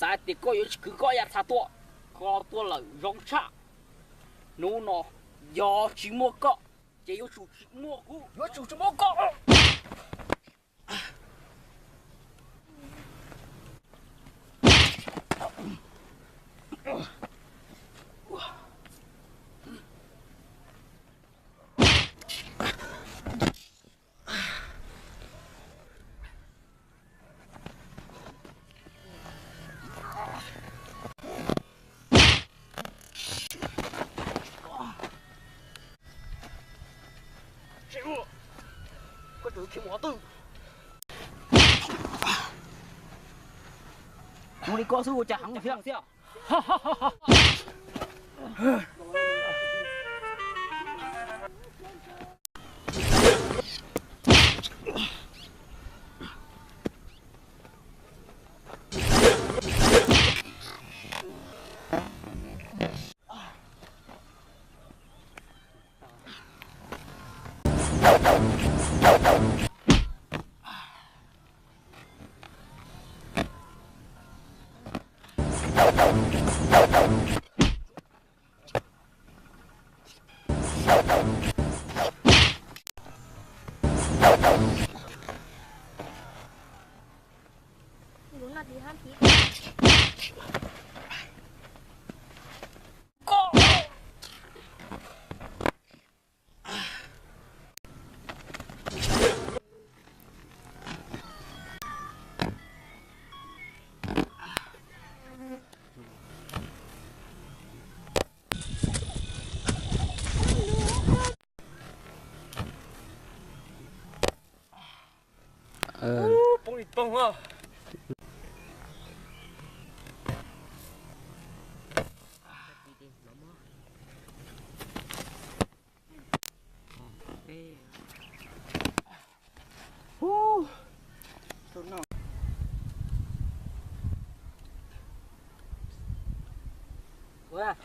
Hais tias koj yuav tsis kwv koj yav txha tuaj, koj tuaj lawm zoo tshaj. Hnub no yog tsis muaj koj ces yuav tsum tsis muaj kuv, yuav tsum tsis muaj koj. Mus li koj xwb ua cas heev thiab. Poob li poob. Ua